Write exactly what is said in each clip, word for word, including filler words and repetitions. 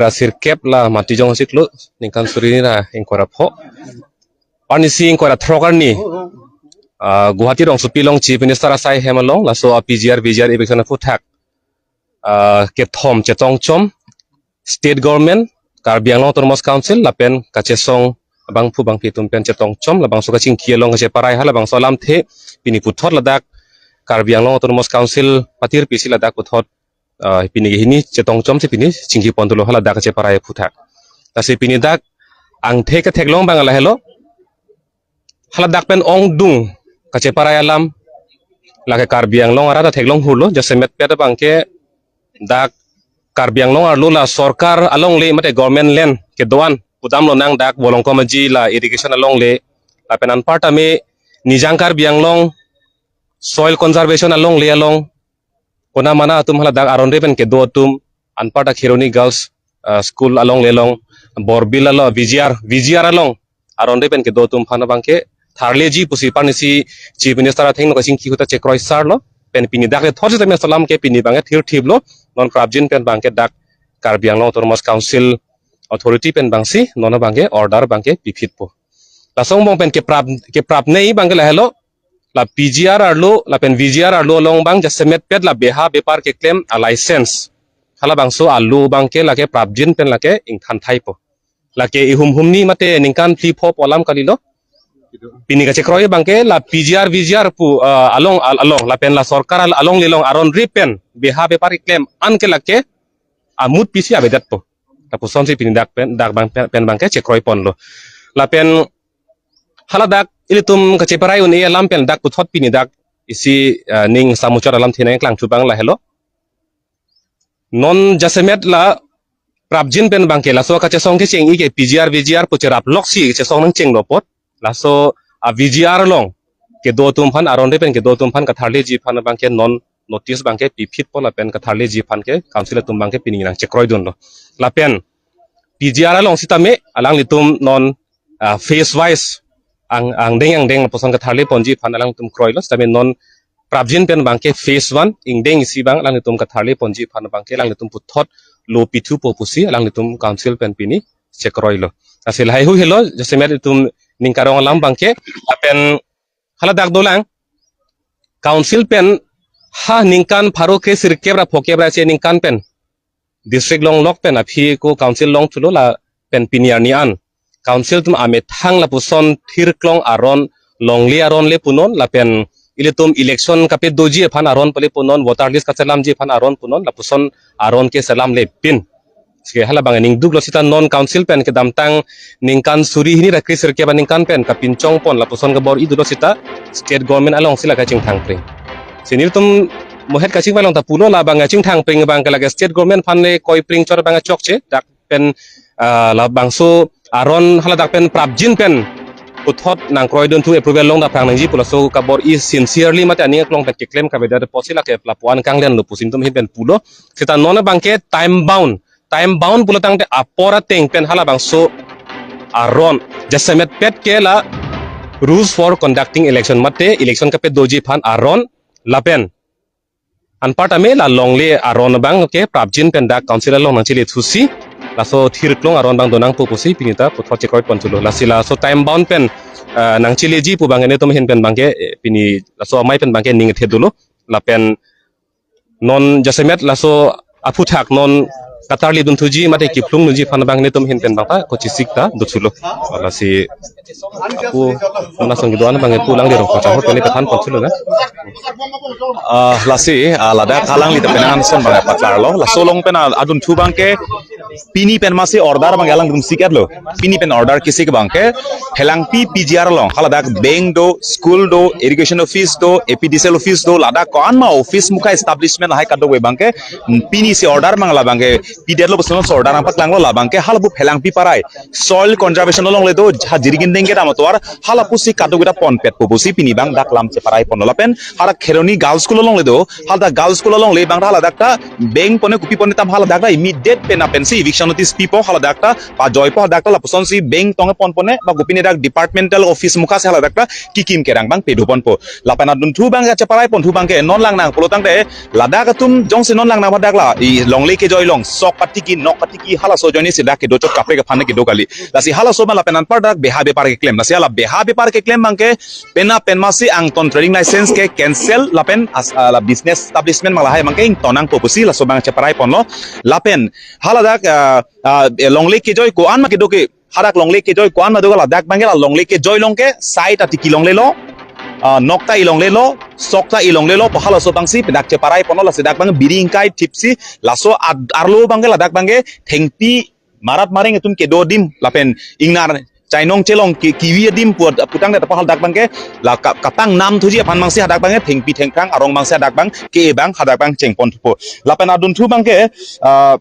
Kasirkep la Matijong Siklo, ningkan suri hini ra ingkoi ra pho. Arnisi ingkoi ra throk arni, ah, Guwahati rongsopi along Chief Minister asai hem along, laso a P G R, V G R eviction aphuthak, ah, kethom chetongchom, State Government, Karbi Anglong Autonomous Council, lapen kachesong bangphu bangphi atum pen chetongchom, labangso kachingki along kacheparai ha, labangso alamthe, pini puthot ladak, Karbi Anglong Autonomous Council, patir pisi ladak puthot, ah, pini ke hini chetongchom si pini chingki pon dolo ha ladak kacheparai aphuthak. Lasi pini dak angthek ketheklong abang lahelo. Haladak pen ongdung kacheparai alam, lake Karbi Anglong arat ta theklong hurlo, jasemet pet abang ke dak Karbi Anglong arlo la sorkar alongle mate government land kedo-an pudam lonang dak Bolongkom Aji la irrigation alongle, lapen anparta me Nijang Karbi Anglong soil conservation alongle along, kona mana atum haladak aron re pen kedo atum, anparta Kheroni Girls, ah, School alongle along, Borbil along, V G R, V G R along aron re pen kedo atum aphan abang ke tharleji pusi arnisi Chief Minister athengno kachingki ahut ta chekroi sarlo, pen pini dak le thorsi tame alam ke pini abang ke thirthiplo, non prapjin pen abang ke dak Karbi Anglong Autonomous Council authority pen abang si non abang ke order abang ke piphitpo. Laso angbong pen keprap, keprapnei abang ke lahelo, la P G R arlo, lapen V G R arlo along abang jasemet pet la beha bepar keklem a license, halabangso arlo abang ke lake prapjin pen lake ingthan thaipo. Lake ihum humni mate ningkan phli pho pu alam kalilo. Pini kachekroi abang ke la P G R, V G R pu, ah, along, al-, along, lapen la sorkar al-, alongle along aron re pen beha bepar keklem an ke lake amut pisi avedetpo. Lapuson si pini dak pen, dak abang pen, pen abang ke chekroi ponlo. Lapen haladak ilitum kacheparai un-e alam pen dak puthot pini dak isi, ah, ning samuchot alamthe nangklang thu abang lahelo. Non jasemet la prapjin pen abang ke laso kachesong kecheng-i ke P G R, V G R pu cherap loksi kachesong nangchenglo apot, laso a V G R along kedo atum aphan, aron re pen kedo atum aphan katharleji aphan abang ke non notice abang ke piphitpo lapen katharleji aphan ke council atum abang ke pini nangchekroidunlo. Lapen P G R along sitame alanglitum non, ah, phase wise ang, angdeng angdeng lapuson katharle ponji aphan alangtum kroilo, sitame non prapjin pen abang ke phase one, ingdeng isi abang alanglitum katharle ponji aphan abang ke alanglitum puthot lo pithupo pusi alanglitum council pen pini chekroilo. Lasi lahai hui helo, jasemet itum ning karong alam abang ke, lapen haladak dolang, council pen ha ningkan pharo kre sirkep ra phokep ra isi aningkan pen district longlok pen aphi ako council longthulo lapen pini arni an council atum amethang lapuson thirklong aron, longle aron le punon, lapen ilitum election kapedoji aphan aron pale punon, voter list kaselamji aphan aron punon, lapuson aron ke selamlepin. Sike halabang aning duklo sita non council pen kedamtang ningkan suri hini ra kre sirkep aningkan pen kapinchong pon lapuson kabor-i dolo sita state government alongsi la kachingthangpring. Si nelitum mohet kachingvai along ta pulo, labang kachingthangpring abang ke lake state government aphan le koipring chot abang chokche, dak pen, ah, labangso aron haladak pen prapjin pen puthot nangkroidun thu approval long daphrang nangji pu laso kabor-i sincerely mate aning aklong pen keklem kavedet apotsi lake lapu-an kanglenlo pusi nelitum ahin pen pulo. Sita non abang ke time bound, time bound pulo tangte apor ateng pen halabangso aron jasemet pet ke la rules for conducting election mate election kapedoji aphan aron lapen anparta me la longle aron abang ke prapjin pen dak council along nangchele thusi laso thirklong aron abang donangpo pusi pini ta puthot chekroi ponthulo. Lasi laso time bound pen, ah, nangcheleji pu abang ke nelitum ahin pen abang ke, eh, pini laso amei pen abang ke ning thedulo. Lapen non jasemet laso aphuthak non katharledun thuji mate kiplung nunji aphan abang nelitum ahin pen abang ta kochisik ta dothulo. Lasi apo, non asong kedo-an abang ke pu lang di rong kachahot pen ipathan ponthulo na. Ah, lasi, ah, ladak alangli ta penang anson abang paklarlo. Laso along pen, ah, adunthu abang ke pini pen masi order abang ke alangtum siketlo. Pini pen order kesik abang ke Phelangpi P G R along haladak bank do, school do, irrigation office do, A P D C L office do, ladak ko-an ma office mukha establishment lahai kadokave abang ke, mm, pini si order abang labang ke pidetlo puson si order nangpaklanglo, labang ke halapu Phelangpi parai soil conservation alongle do, ha Jirikindeng kedam atovar, halapusi kadokave ta ponpetpo pusi pini abang dak lam cheparai ponlo. Lapen hala Kheroni Girls School alongle do, haladak Girls School alongle abang haladak ta bank pone kopi pone tam haladak ta immediate pen apensi eviction notice pipo haladak ta, pajoipo hadak ta, lapusonsi bank tong ponpone, ba kopine dak departmental office mukha si haladak ta kikim kerang abang pedoponpo. Lapen adunthu abang kacheparai ponthu abangke non langnang pulotangte, ladak atum jongsi non langnang hadak la, i longle kejoi along, sok patiki, nok patiki, halaso ajoine si dak kedo chot kaprek aphan kedo kali. Lasi halaso abang lapen anpar dak beha bepar keklem. Lasi hala beha bepar keklem abangke, penap pen masi angton trading license ke cancel lapen as, ah, la business establishment abang lahai abangke ington nangpo pusi laso abang cheparai ponlo. Lapen haladak, ah, ah, eh, longle kejoi ko-an ma kedo ke, hadak longle kejoi ko-an ma do ke ladak abangke la longle kejoi along ke sai ta tiki longlelo, ah, nok ta ilonglelo, sok ta ilonglelo, pu halaso abangsi dak cheparai ponlo. Lasi dak abang biri ingkai thipsi laso ad-, arlo abangke ladak abangke thengpi marat mareng atum kedo adim lapen ingnar chainong chelong ki-, kivi adim pu-, putangte ta pu haladak abangke la ka-, kapang nam thuji aphan abangsi hadak abangke thengpi thengphrang arong abangsi hadak abang ke abang hadak abang chengponthupo. Lapen adunthu abangke, ah,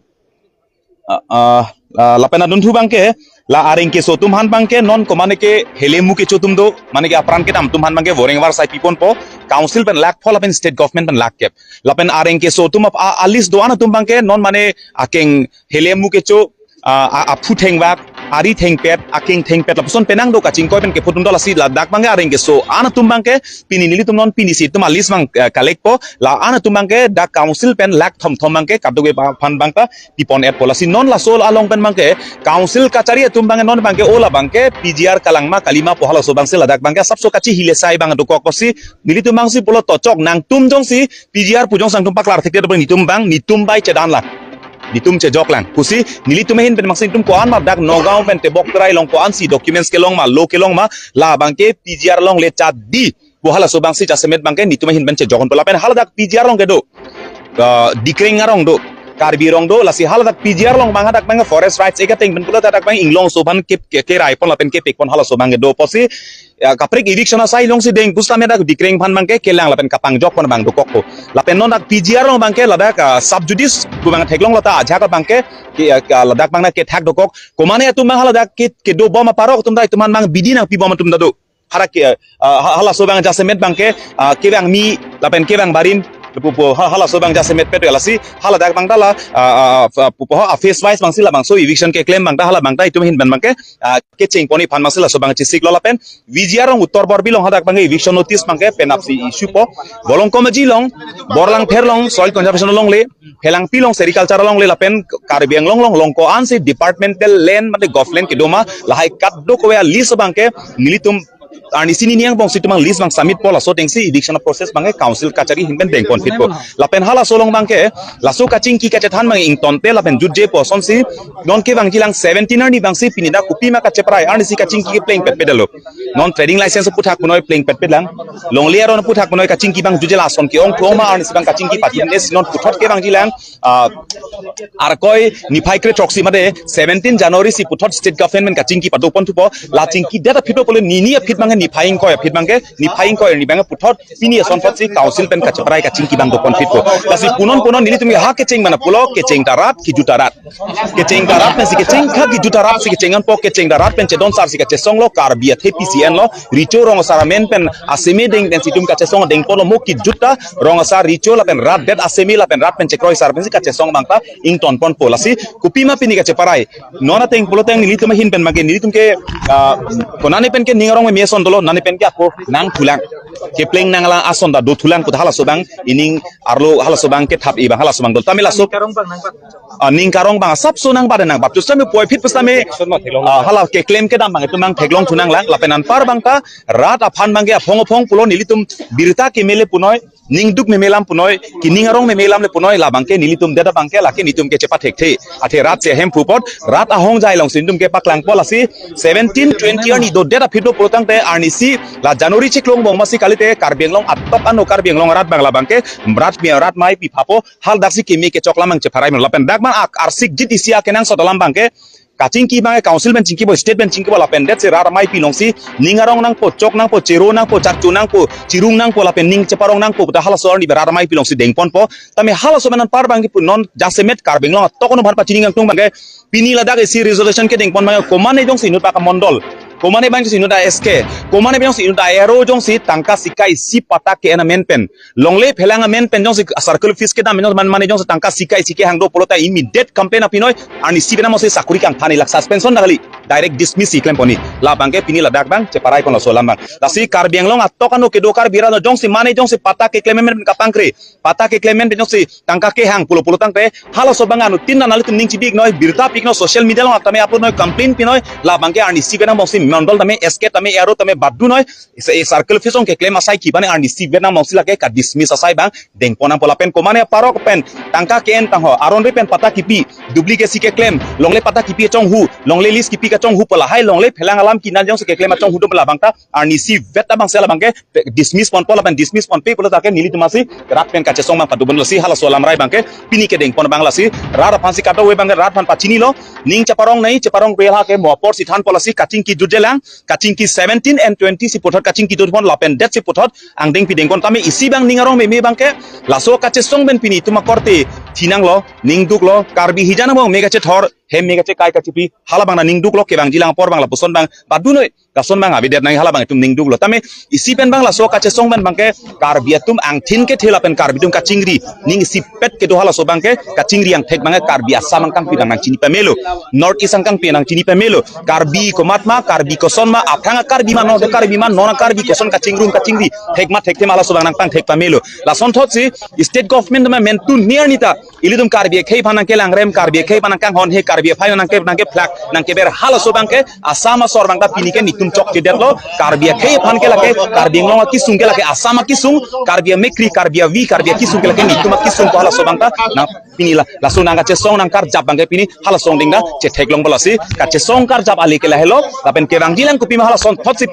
ah, ah, ah, lapen adunthu abangke la areng keso atum aphan abangke non komane ke helemu kecho atum do, mane ke apran kedam atum aphan abangke warning varsai piponpo, council pen lakpho lapen state government pen lakkep. Lapen areng keso atum ap-, a-, a list do-an atum abangke non mane akeng helemu kecho, ah, a-, aphu thengvak, ari thengpet, akeng thengpet, lapuson penang do kachingkoi pen kephutum do. Lasi ladak abangke areng keso-an atum abangke pini nelitum non pinisi atum a list abang, eh, collect po, la-an atum abangke dak council pen lakh thomthom abangke kadokave aphan abangta pipon-etpo. Lasi non laso along pen abangke council kachari atum abangke non abangke o la abangke P G R kalang ma kali ma pu halaso abangsi ladak abangke asapso kachihile sai abang dokok pusi nelitum abangsi pulo, tochok nangtum jongsi P G R pu jongsi nangtum paklar thekte abang netum abang netum bai chedan lang, netum chejok lang pusi nelitum ahin pen abangsi netum ko-an ma dak Nagaon pen tebok terai along ko-ansi documents kelong ma, law kelong ma, la abangke P G R along le chat di pu halaso abangsi jasemet abangke netum ahin pen chejokponpo. Lapen haladak P G R along kedo, ah, Dikreng arong do, Karbi arong do, lasi haladak P G R along abang hadak abang Forest Rights Act ateng pen pulo hadak abang inglongso aphan ke, ke, kerai pon lapen kepek pon halaso abang kedo pusi, ya, kaprek eviction asai alongsi deng pusitame dak Dikreng aphan abangke kelang lapen kapangjokpon abang dokokpo. Lapen non dak P G R along abangke ladak, ah, sub judice pu abang theklonglo ta ajahak abangke ke, ah, ladak abang na kethak dokok. Komane atum abang haladak ke, kedo bom aparok atum ta itum aphan abang bidi nangpibom atum ta do. Hadak ke, ah, ha-, halaso abang jasemet abangke, ah, kevang mi lapen kevang barim pu, pu, ha-, halaso abang jasemet pet lasi haladak abang ta la, ah, ah, ah, pu, pu, ha, phase wise abangsi labangso eviction keklem abang ta hala abang ta itum ahin pen abangke, ah, kechengpon aphan abangsi laso abang chesiklo. Lapen V G R along Uttar Borbil along hadak abangke eviction notice abangke penapsi issue po. Bolongkom aji along, Borlangpher along soil conservation alongle, Phelangpi along sericulture alongle lapen Karbi Anglong along, along ko-ansi departmental land mate government kedo ma lahai kadokave a list abangke nelitum arnisi nini angbongsi itum abang list abang submit po, laso atengsi eviction process abangke council kachari ahin pen dengponphitpo. Lapen halaso along abangke laso kachingki kachethan abang ingtonte lapen jutje pusonsi non kevangji lang seventeen arni abangsi pini dak kopima kacheparai arnisi kachingki kepleng petpetlo. Non trading license aputhak punoi pleng petpet lang. Longle aron aputhak punoi kachingki abang jutje, lason ke-ong thu-ong ma arnisi abang kachingki pajutne si non puthot kevangji lang, ah, Arkoi niphai kre throksi mate seventeen January si puthot state government kachingki padoponthupo. La chingki det aphi do pule nini aphi abangke niphai ingkoi aphi abangke, niphai ingkoi arni abangke puthot pini ason thotsi council pen kacheparai kachingki abang doponphitpo. Lasi punon punon nelitum ke ha kecheng mana pulo, kecheng ta rat, kejut ta rat. Kecheng ta rat pensi kecheng kha, kejut ta rat si kecheng anpo, kecheng ta rat pen chedon sar si kachesonglo, Karbi athe P C N lo, recho rong asar amen pen aseme deng pensi itum kachesong dengponlo, mo kejut ta rong asar, recho lapen rat det aseme lapen rat pen chekroi sar pensi kachesong abang ta ingtonponpo. Lasi kopima pini kacheparai. Non ateng pulo teng nelitum ahin pen abangke nelitum ke, ah, konane pen ke ning arong meme ason dolo, nane pen ke ako nangthulang. Kepleng nanglang ason ta dothulang pu ta halaso abang ining arlo halaso abang kethap-i abang halaso abang dolo. Tame laso, ah, ning karong abang asapso nangbat nangbat. Justame puvoiphit pusitame, ah, hala keklem kedam abang itum abang theklongthu nanglang. Lapen anpar abang ta rat aphan abangke aphong aphong pulo nelitum birta kemele punoi, ningduk meme alam punoi, kining arong meme alam le punoi, la abangke nelitum det abangke lake netum ke chepathekthe. Athe rat si ahemphu apot, rat ahongjai alongsi netum ke paklangpo. Lasi seventeen twenty arni dodet aphi do pulotangte arnisi la January chiklo angbong masi kalite Karbi Anglong atok ano Karbi Anglong arat abang la abangke rat mi rat maipi phapo, haladaksi kimi kechok lam abang cheparai melo lapen dak abang ak arsik jit isi akenangsot alam abangke kachingki abangke council pen chingkipo, state pen chingkipo lapen det si rat maipi alongsi ning arong nangpo, chok nangpo, chero nangpo, charcho nangpo, chirung nangpo lapen ning cheparong nangpo pu ta halaso arni rat maipi alongsi dengponpo. Tame halaso abang anpar abangke pu non jasemet Karbi Anglong atok ano aphan pachini nangtung abangke pini ladak isi resolution kedengpon abangke komane jongsi inut baka mondol Komane abang jongsi inut a-S K, komane abang jongsi inut a-ARO jongsi tangka sika isi patta ke-en amen pen, longle phelang amen pen jongsi circle office kedam jongsi man mane jongsi tangka sika isi kehang do pulo ta immediate complain apinoi, arnisi pen abangsi sakuri kangthan-ik, lake suspension ta kali, direct dismiss-ik klemponji. La abangke pini ladak abang cheparai ponlo laso alam abang. Lasi Karbi Anglong atok ano kedo Karbi arat jongsi mane jongsi patta keklem amen pen kapangkri, patta keklem amen pen jongsi tangka kehang pulo pulo tangte, halaso abang anuttin nanglitum ning chibi-iknoi, birta pi-iknoi, social media along tame upload-noi, complain pinoi. La abangke arnisi pen abangsi mondol tame, S K tame, ARO tame badunoi. Isi, e circle office along keklem asai kiban arnisi pen abangsi lake ka-dismiss asai abang dengpon nangpo. Lapen komane parok pen tangka ke-en tangho, aron re pen patta kipi, duplicate si keklem, longle patta kipi kachonghu, longle lease kipi kachonghu pu lahai longle phelang alam kinan jongsi keklem kachonghu do pu la abang ta arnisi vet abangsi la abangke dismiss ponpo. Lapen dismiss ponpe pulo ta ke nelitum asi rat pen kachesong abang padobom. Lasi halaso alam rai abangke pini kedengpon abang. Lasi rat aphansi kadokave abangke rat aphan pachinilo, ning cheparong nei, cheparong pe lake mo apor si thanpo. Lasi kachingki jutjelang, kachingki seventeen and twenty si puthot kachingki jutpon lapen det si puthot angdengpi dengpon tame isi abang ning arong meme abangke laso kachesong pen pini itum akorte thinanglo, ning duklo, Karbi hijan abang me kachethor, hem me kachekai kachipi, hala abang nang ning duklo, kevangjilang apor abang lapuson abang badunoi, lason abang avedet nang, hala abang itum ning duklo. Tame isi pen abang laso kachesong pen abangke Karbi atum angthin kethe lapen Karbi atum kachingri ning isipet kedo, halaso abangke kachingri angthek abangke Karbi Assam angkangpi abang nangchini pamelo, North East angkangpi nangchini pamelo. Karbi komatma, Karbi kosonma, aphrang a-Karbi ma, non a-Karbi ma, non a-Karbi koson kachingrum kachingri, thekma thekthe ma, laso abang nangpangthek pamelo. Lasonthotsi state government atum amen tun niar nita ilitum Karbi akhei aphan nangkelangrem, Karbi akhei aphan nangkanghon he, Karbi akhei aphan nangke, nangkephlak, nangkeber, halaso abangke Assam asor abang ta pini ke netum chokchedetlo. Karbi akhei aphan ke lake, Karbi Anglong akesung ke lake Assam akesung, Karbi amekkri, Karbi avi, Karbi akesung ke lake netum akesung pu halaso abang ta nang pini la, laso nangkachesong nangkarjap abangke pini halaso angdeng ta chetheklongpo. Lasi kachesong karjap ale ke lahelo, lapen kevangjilang kopima, halasonthotsi